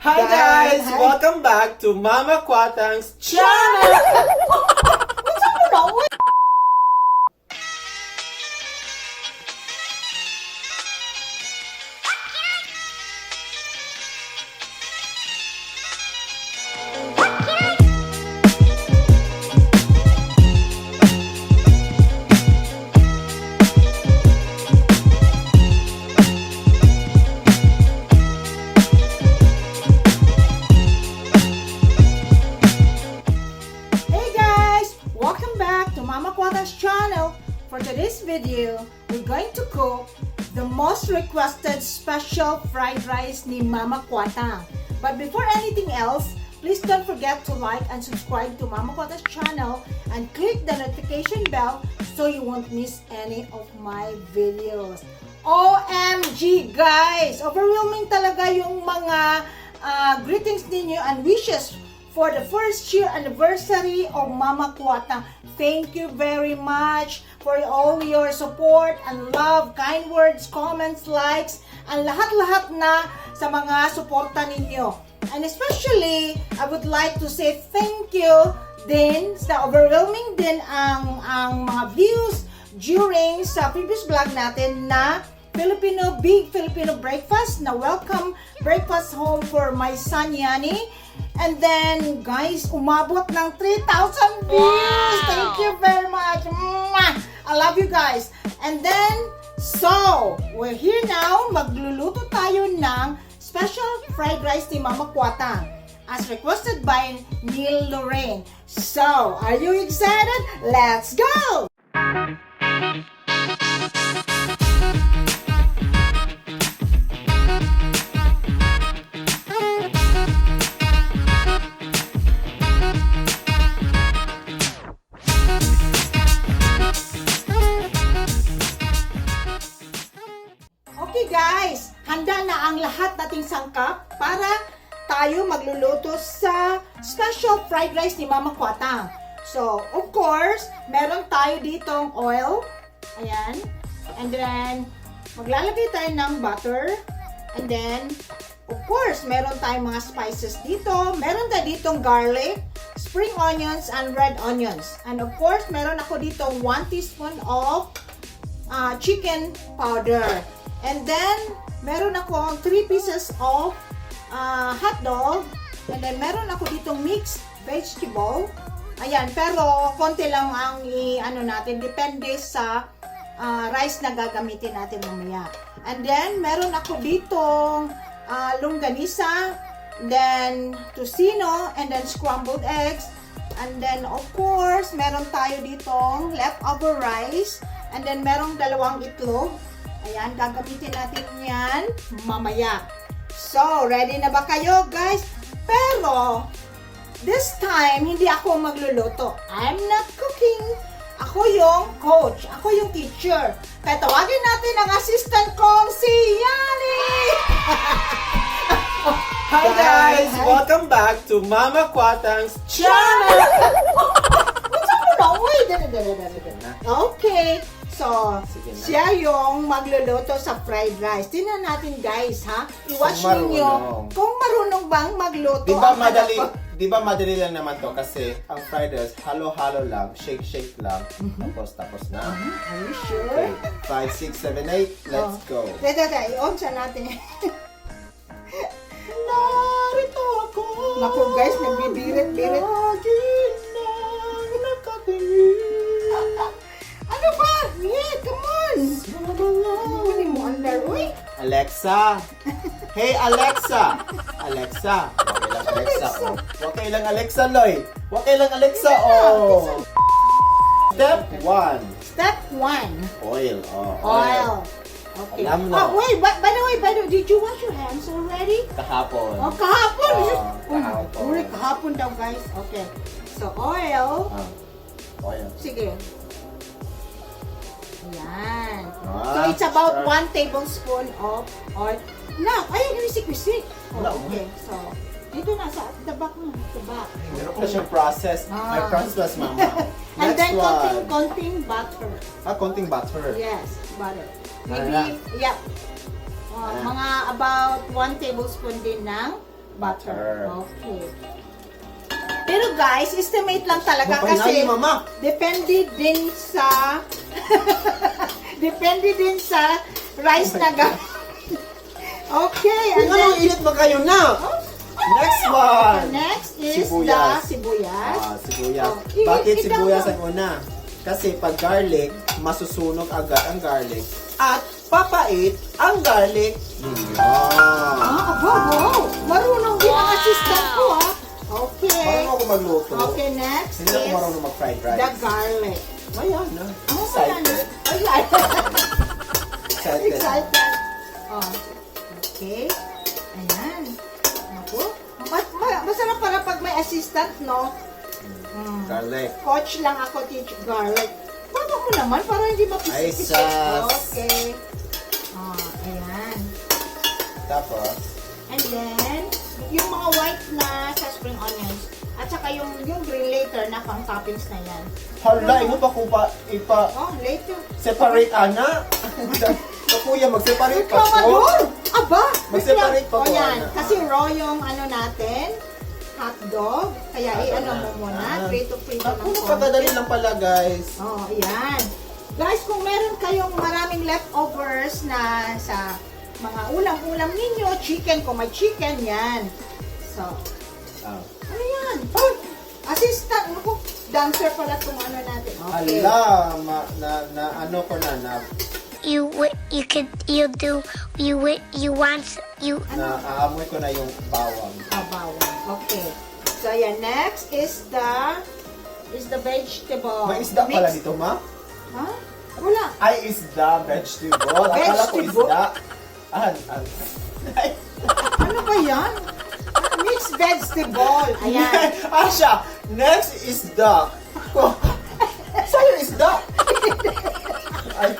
Hi guys! Hi. Welcome back to Mama Quatang's channel! Channel. For today's video, we're going to cook the most requested special fried rice ni Mama Quatang. But before anything else, please don't forget to like and subscribe to Mama Quatang's channel and click the notification bell so you won't miss any of my videos. OMG guys! Overwhelming talaga yung mga greetings ninyo and wishes for the first year anniversary of Mama Quatang. Thank you very much for all your support and love, kind words, comments, likes, and lahat-lahat na sa mga suporta ninyo. And especially, I would like to say thank you din sa overwhelming din ang mga views during sa previous vlog natin na Big Filipino breakfast na welcome breakfast home for my son Yani. And then, guys, umabot ng 3,000 views. Wow. Thank you very much. Mwah! I love you guys. And then, so, we're here now. Magluluto tayo ng special fried rice ni Mama Quatang as requested by Neil Lorraine. So, are you excited? Let's go! Okay guys, handa na ang lahat nating sangkap para tayo magluluto sa special fried rice ni Mama Quatang. So, of course, meron tayo ditong oil. Ayan. And then, maglalagay tayo ng butter. And then, of course, meron tayong mga spices dito. Meron tayo ditong garlic, spring onions, and red onions. And of course, meron ako ditong 1 teaspoon of chicken powder. And then, meron ako 3 pieces of hot dog. And then, meron ako ditong mixed vegetable. Ayan, pero konti lang ang natin. Depende sa rice na gagamitin natin mamaya. And then, meron ako ditong longganisa. Then, tocino. And then, scrambled eggs. And then, of course, meron tayo ditong leftover rice. And then, merong 2 itlog. Ayan, gagamitin natin yan mamaya. So, ready na ba kayo, guys? Pero, this time, hindi ako magluluto. I'm not cooking. Ako yung coach. Ako yung teacher. Kaya tawagin natin ang assistant kong si Yani! Hi guys! Hi. Welcome back to Mama Quatang's channel! Okay. So, siya yung magluluto sa fried rice. Tingnan natin guys, ha? I-watch ninyo kung marunong bang magluto. Di ba madali lang naman to kasi ang fried rice, halo-halo lang, shake lang, tapos na. Are you sure? Okay, 5, 6, 7, 8, let's go. I-on siya natin. Narito ako. Naku guys, nagbibirit-birit. Ano ba? Yeah, come on! Hindi mo under, uy! Alexa! Hey Alexa! Alexa! Wakay lang Alexa, Loy! Wakay lang Alexa, oh! Step 1. Step 1. Oil. Oil. Okay. Alam mo. Oh, wait, by the way, did you wash your hands already? Kahapon. Oh, kahapon! Kahapon. Kahapon daw, guys. Okay. So, oil. Oil. Sige. Ayan. Ah, So, it's about 1 tablespoon of oil. Now, ayun, isik-isik. Okay, so, dito na sa the back na. The back. Meron pa siyang process. May process, mama. And Next then, one. konting butter. Konting butter. Yes, butter. Ano na? Maybe, yeah. Mga about 1 tablespoon din ng butter. Okay. Pero guys, estimate lang talaga kasi Mama. depende din sa depende din sa rice na Okay, and then Init mo kayo na. Next one. next is Sibuyas. the sibuyas. Sibuyas. Oh, Bakit i- sibuyas ikaw- ang una? Kasi pag garlic, masusunog agad ang garlic. At papait ang garlic. Wow! Marunong din ang assistant ko, ah. Okay. Marunong ako magluto. Okay, next Hindi ako is marunong mag-fried rice. the garlic. Ayan na. Wala na. Excited. Ayan. Excited. Excited. Oh. Okay. Ayan. Ako. Masarap para pag may assistant, no? Garlic. Coach lang ako, teach garlic. Baba mo naman para hindi Ay, mapisik-pisik. sus. Okay. Oh, ayan. Tapos, And then, yung mga white na sa spring onions, at saka yung green later na pang toppings na yan. hala, mo pa kung Oh, later. separate ana. So, kuya, mag-separate pa ko. Reklamador! Aba! Mag-separate pa O po, yan, Ana. kasi raw yung ano natin, hotdog. Kaya i-ano mo muna, prito ng Napakadali lang pala, guys. Oh, ayan. Guys, kung meron kayong maraming leftovers na sa mga ulam-ulam ninyo, chicken, kung may chicken, yan. So, ano yan? Oh, assistant, ano, dancer pala itong ano natin. Okay. Hala, na ano ko na You aamoy ko na yung bawang. Bawang. Okay. So, ayan, next is the vegetable. May isda pala dito, ma? Ha? Wala. Ay, isda, vegetable. Akala ko Vegetable? isda. Ano ba yan? Mixed vegetable. Ayan. Asha, next is duck. Sa'yo is duck. Ay.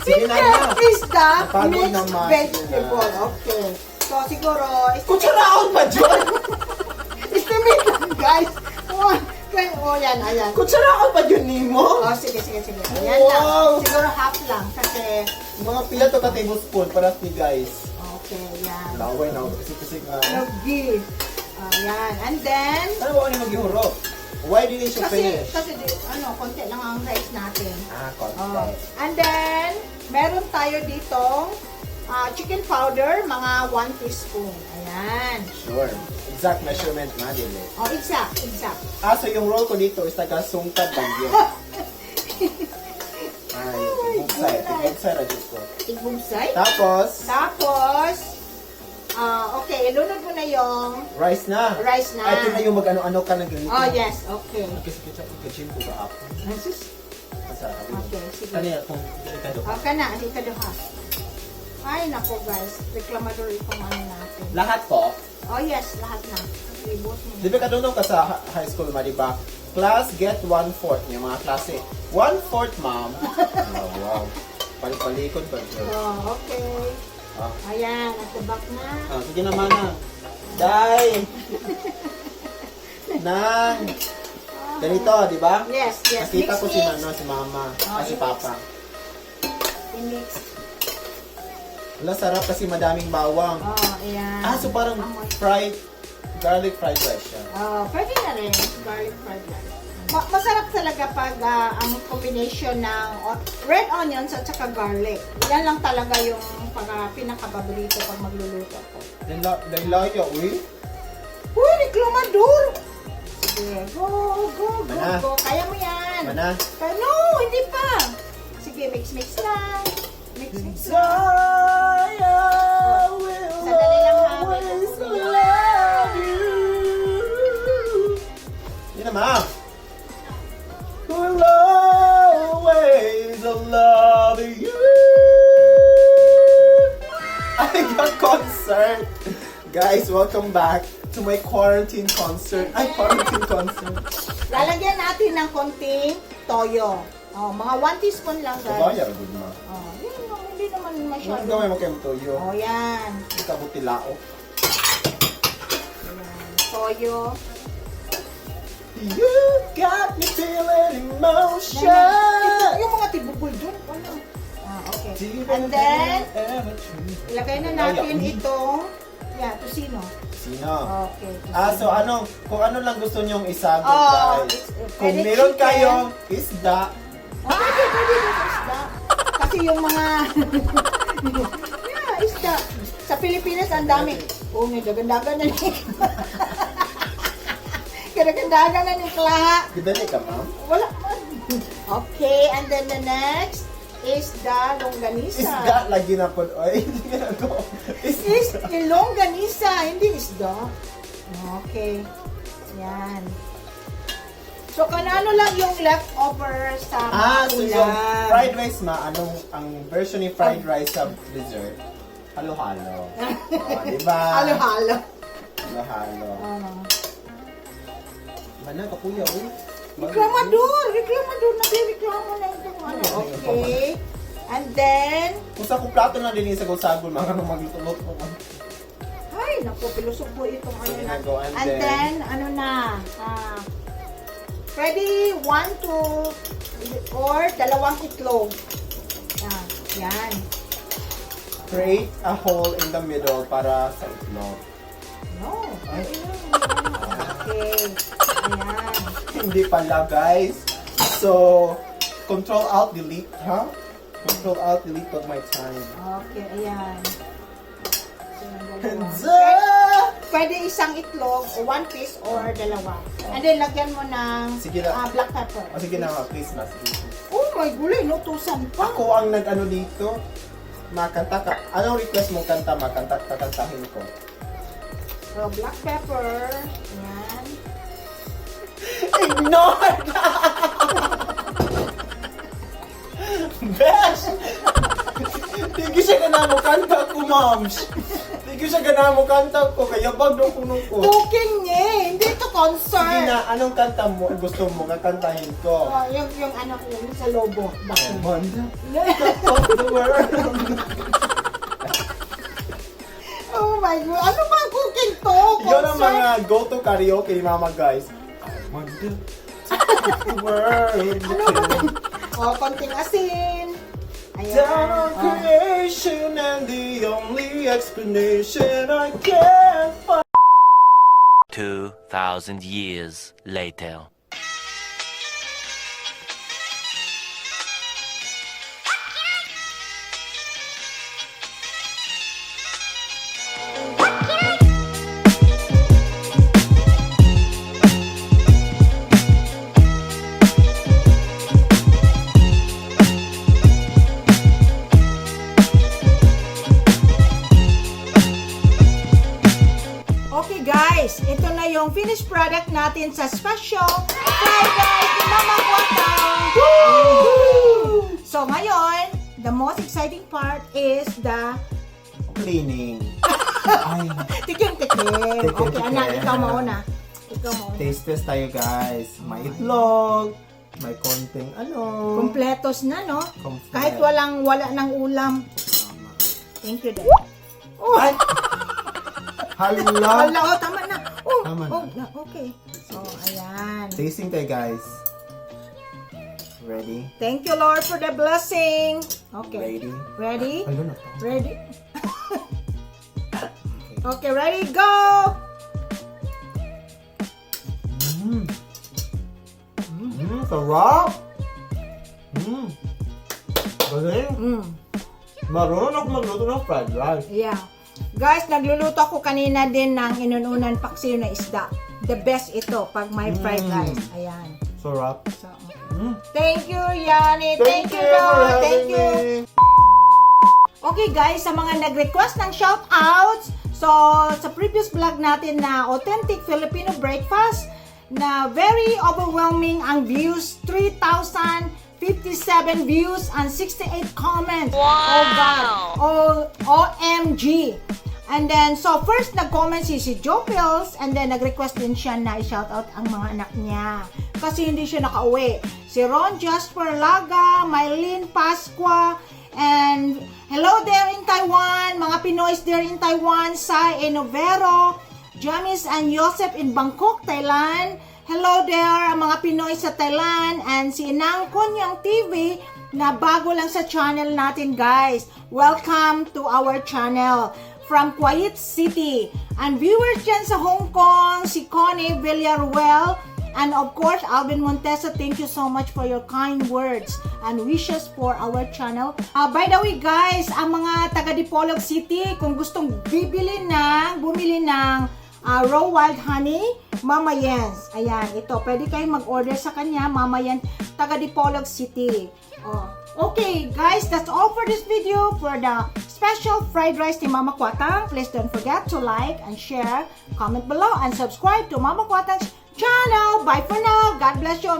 Sige na na. Is the Napagod mixed naman. vegetable. Okay. So, siguro, Kutsaraon pa dyan. estimate lang, guys. Oh, yan, ayan. Kutsaraon pa dyan, Nimo. Oh, sige. Ayan Wow. lang. Siguro half lang kasi, Mga pila to ka tablespoon para si guys. okay, yan. Laway na. Kasi nga. Lagi. Ayan. And then, Ano ba ano maghihuro? Why didn't you finish? kasi, konti lang ang rice natin. Konti. Oh. And then, meron tayo ditong chicken powder, mga 1 teaspoon. Ayan. Sure. Exact measurement na, dili. Oh, exact. So yung roll ko dito is taga-sungkad lang yun. Ay, tigbumsay. Tigbumsay na dito ko. Tigbumsay. Tapos, Okay, ilunod mo na yung rice na. rice na. Ay, ito na yung mag-ano-ano ka na ganito. Oh, yes. Okay. Kasi kitchen ko ba ako? Nasus. Masarap. Okay, sige. Ano yan? Kung delikado ka. Okay na, hindi ka ha. Ay, nako guys. Reklamador itong ano natin. Lahat po, Oh, yes. Lahat na. Reboot mo. di ba kadunong ka sa high school ma, di ba? Class get 1/4 yung mga klase. 1/4, ma'am. Wow. Palikod ba ito? Oh, okay. Ayan, at the back na. Sige naman na. Day! Nang! Ganito, di ba? Yes. Nakita ko Mix. si mama, si i-mix. papa. I-mix. Wala, sarap kasi madaming bawang. Oh, ayan. So parang Amoy. garlic fried rice siya. Pwede na rin. Garlic fried rice. Masarap talaga pag ang combination ng red onions at saka garlic. Yan lang talaga yung pinaka-paborito pag magluluto ako. Laylaya, uy. Uy, reklamador! Sige, go. Mana? Kaya mo yan. Mana? No, hindi pa. Sige, mix lang. Mix lang. Sandali lang ha. Hindi na, ma. Will always love you. I got concert. Guys, welcome back to my quarantine concert. Quarantine concert. Lalagyan natin ng konting toyo. Mga 1 teaspoon lang, guys. Kabaya, good ma. Yun lang, hindi naman Ano masyado. gawin mo kayo tuyo? Yan. Kabutilao. Ayan. Toyo. You got me feeling emotion. Ito, yung mga tibukol dun. Ano? Okay. And then, ilagay na natin itong, tosino. kusina. Okay. So kung ano lang gusto nyong isagot, Oh, guys. Kung pwede meron chicken. kayong isda, Pwede isda. Kasi yung mga yeah, isda. Sa Pilipinas ang dami. Oh, may dagandagan na ni. Dagandagan na ni Klaha. gidali ka, ma'am? Wala man. Okay, and then the next is the longganisa. Isda lagi na po. Ay, hindi ka na go. Is longganisa, hindi isda. Okay. Yan. So, kanano lang yung leftover sa mga So ulam. yung fried rice ang version ni fried rice sa dessert? Halo-halo. Diba? Halo-halo. Halo-halo. Mana ka kuya, uy? Reklamador! Nagreklamo na itong ano. Okay. And then, Kung sa kong plato na din yung sagol-sagol, mga nung magluto-luto ko. ay, naku, pilusok po itong ano Sige na. na, go. And And then, ano na, pwede 1 to or 2 itlog. Yan. Create a hole in the middle para sa itlog. No. Okay. Ayan. Hindi pala, guys. So, Control-Alt-Delete, ha? Control-Alt-Delete took my time. Okay, ayan. Pwede isang itlog, o 1 piece, or 2. And then, lagyan mo ng Sige na. black pepper. Sige na, please, mas. Oh my gulay, nutusan pa. Ako ang nag-ano dito. Makanta ka. Anong request mong kanta? Kakantahin ko. So, black pepper. Ayan. Ignore! Besh! Hindi siya ganamo kanta ko, moms. Hindi siya ganamo kanta ko. Kaya bag doon kuno ko. Cooking niya. Hindi ito Sige concert. na, anong kanta mo gusto mo kakantahin ko? Oh, yung ano ko, yung sa lobo. Bakit? Amanda, of the world. Oh my God. Ano ba ang cooking to? Yun ang Concert? mga go-to karaoke ni mama, guys. Amanda, of the world. Ano ba? Oh, konting asin. Ayan. Down on Oh. creation and the only explanation I can find. 2,000 years later. Okay guys, ito na yung finished product natin sa special fried rice ni Mama Quatang. So ngayon, the most exciting part is the Cleaning. Ay, tikim-tikim. Tikim-tikim. Okay, anak, ikaw mauna. Ikaw mauna. taste test tayo, guys. May itlog, may konting Kompletos na, no? Complete. Kahit wala ng ulam. Tama. Thank you, Dad. Oh, Ay! Hala! wala, oh, tama na. Oh, Tama na. oh, okay. So, ayan. Tasting tayo, guys. Ready? Thank you, Lord, for the blessing. Okay. Ready? Ready? Ayun na to. Ready? Okay, ready, go! Sarap! Galing! Marunong ako magluto ng fried rice. Yeah. Guys, nagluluto ako kanina din ng inununan paksiw na isda. The best ito pag may fried rice. Ayan. Sarap. So, thank you, Yani. Thank you, for Lord. having Thank you. me. Okay guys, sa mga nag-request ng shoutouts, so sa previous vlog natin na authentic Filipino breakfast, na very overwhelming ang views, 3,057 views and 68 comments. Wow! Oh God! OMG! And then, so first nag-comment si Joe Pills, and then nag-request din siya na i-shoutout ang mga anak niya. Kasi hindi siya nakauwi. Si Ron Jasper Laga, Mylene Pasqua, and hello there in Taiwan, mga Pinoys there in Taiwan, Sai Enovero, Jamis and Joseph in Bangkok, Thailand. Hello there, ang mga Pinoy sa Thailand, and si Inang Konyang TV na bago lang sa channel natin, guys. Welcome to our channel from Quatang City. And viewers dyan sa Hong Kong, si Connie Villaruel, and of course, Alvin Montesa, thank you so much for your kind words and wishes for our channel. By the way guys, ang mga taga Dipolog City, kung gustong bumili ng raw wild honey, Mama Yen's. Ayan, ito. Pwede kayong mag-order sa kanya, Mama Yen, taga Dipolog City. Okay, guys, that's all for this video for the special fried rice ni Mama Quatang. Please don't forget to like and share, comment below, and subscribe to Mama Quatang's channel. Bye for now. God bless you.